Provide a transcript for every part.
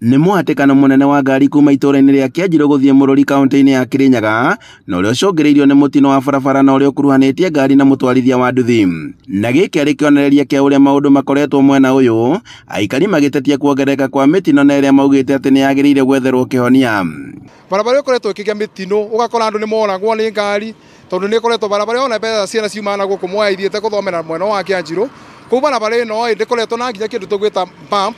Nĩ mũhatĩkano mũnene wa ngari kuma itũũra-inĩ rĩa Kĩanjirũ gũthiĩ Mũrũri kaunti-inĩ ya Kĩrĩnyaga na ũrĩa ũcũngĩrĩirio nĩ mũtino wa barabara na ũrĩa ũkuruhanĩtie ngari na mũtwarithia wa nduthi. Na gĩkĩ arĩ kĩonereria kĩa ũrĩa maũndũ makoretwo mwena ũyũ, aikari magĩtetia kuongerereka kwa mĩtino na ĩrĩa maugĩte atĩ nĩ yagĩrĩire gwetherwo kĩhonia. Barabara ĩkoretwo ĩkĩgĩa mĩtino, ũgakora andũ nĩ moragwo nĩ ngari tondũ nĩ ĩkoretwo barabara ĩyo, ona mbeca ciana ciumaga na gũkũ Mwea ithiĩte gũthomera mwena wa Kĩanjirũ. Kũu barabara ĩno ĩ ndĩkoretwo na nginya kĩndũ tũgwĩta bump.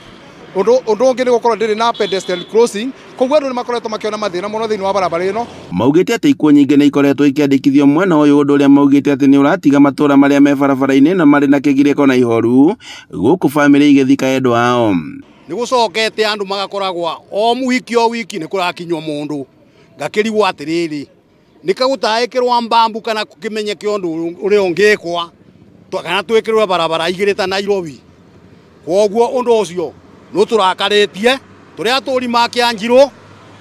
Ũndũ ũngĩ nĩ gũkorwo ndĩrĩ na pedestrian crossing, koguo andũ nĩ makoretwo makĩona mathĩna mũno thĩinĩ wa barabara ĩno. Maugĩte atĩ ikuũ nyingĩ nĩ ikoretwo ikĩandĩkithio mwena ũyũ, ũndũ ũrĩa maugĩte atĩ nĩ ũratiga matũũra marĩa me barabara-inĩ ĩno marĩ na kĩgirĩko na ihoru, gũkũ bamĩrĩ igĩthika endwa ao. Nĩ gũcokete andũ magakoragwo o wiki o wiki nĩ kũrakinywo mũndũ, ngakĩrigwo atĩrĩrĩ, nĩ kagũtaĩkĩrwo mbambu kana kĩmenyeke ũndũ ũrĩa ũngĩkwa, kana twĩkĩrwo barabara igĩrĩ ta Nairobi. Koguo ũndũ ũcio nĩ ũtũrakarĩtie tũrĩ atũri ma Kĩanjirũ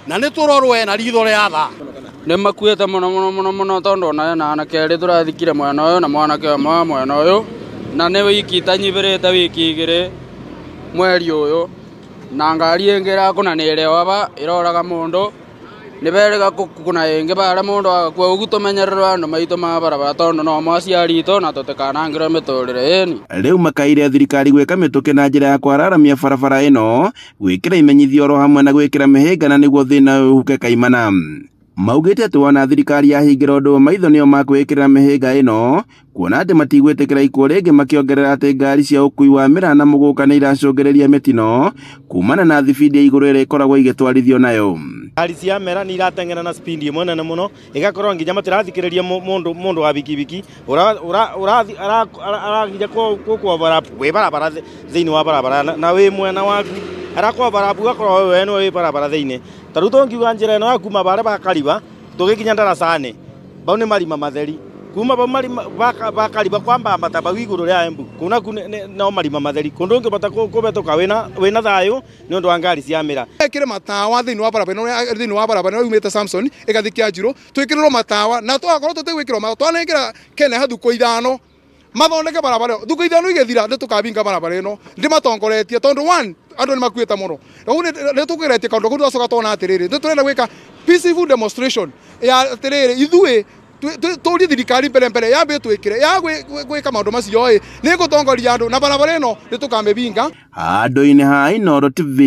na nĩ tũrorwe na ritho rĩa tha. Nĩ makuĩte mũno mũno mũno mũno tondũ ona na anake erĩ tũrathikire mwena ũyũ na mwanake ũmwe mwena ũyũ, na nĩ wiki itanyibĩrĩte wiki igĩrĩ mweri ũyũ, na ngari ĩngĩ ĩrakũnanĩire o aba ĩroraga mũndũ, nĩ berĩga kũna ĩngĩ bara mũndũ agakua. Ũguo tũmenyererwo andũ maitũ ma barabara tondũ no mo aciari itũ na tũtikanangĩrwo mĩtũrĩre ĩni. Rĩu makaire thirikari gwĩka mĩtũkĩ na njĩra ya kwararamia barabara ĩno, gwĩkĩra imenyithia oro hamwe na gwĩkĩra mĩhĩnga na nĩguo thĩna ũyũ ũhuke kaimana. Maugĩte atĩ wona thirikari yahingĩra ũndũ maitho nĩo makwĩkĩra mĩhĩnga ĩno, kuona atĩ matigwĩtĩkĩra ikuũ rĩngĩ, makĩongerera atĩ ngari cia ũkui wa mĩraa na mũgũka nĩ iracũngĩrĩria mĩtino kumana na thibindi ya igũrũ ĩrĩa ĩkoragwo igĩtwarithio nayo. Ngari cia mera nĩ irateng'era na speed ĩmwe nene mũno, ĩgakorwo nginya matirathikĩrĩria mũndũ wa bikibiki araginya gũkũ overlap wĩ barabara thĩinĩ wa barabara na wĩ mwena waku arakũ overlap ũgakorwo we nĩwe wĩ barabara thĩinĩ. Ta rĩu tũngiuga njĩra ĩno ya kuma barĩa bakariba tũgĩkinya ndarasani bau nĩ marima matheri, kuma bau marima bakariba kwambambata bau igũrũ rĩa Embu kũu naku no marima matheri, kũndũ ũngĩbota kũbetũka wĩna thayũ nĩ ũndũ wa ngari cia mĩraa. Ĩkĩre matawa thĩinĩ wa barabara ĩno, thĩinĩ wa barabara ĩno yumĩte Samson ĩgathiĩ Kĩanjirũ, twĩkĩrĩrwo matawa na twakorwo tũtegwĩkĩrwo matawa twanengera Kenya thukũ ithano mathondeke barabara ĩyo, thukũ ithano igĩthira nĩ tũkabinga barabara ĩno. Ndĩmatongoretie tondũ one andũ nĩ makuĩte mũno, rĩu nĩ tũkũgeretie kaũndũ kau twacoka tona atĩrĩrĩ, nĩ tũrenda gwĩka peaceful demonstration ya atĩrĩrĩ ithuĩ tũrie thirikari mbere mbere yambe twĩkĩre ya gwĩka maũndũ macio ĩ nĩ ngũtongoria andũ na barabara ĩno nĩ tũkamĩbinga. Handũ-inĩ ha Inooro TV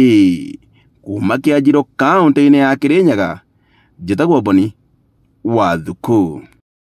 kuma Kĩanjirũ kaunti-inĩ ya Kĩrĩnyaga, njĩtagwo Boni wa Thuku.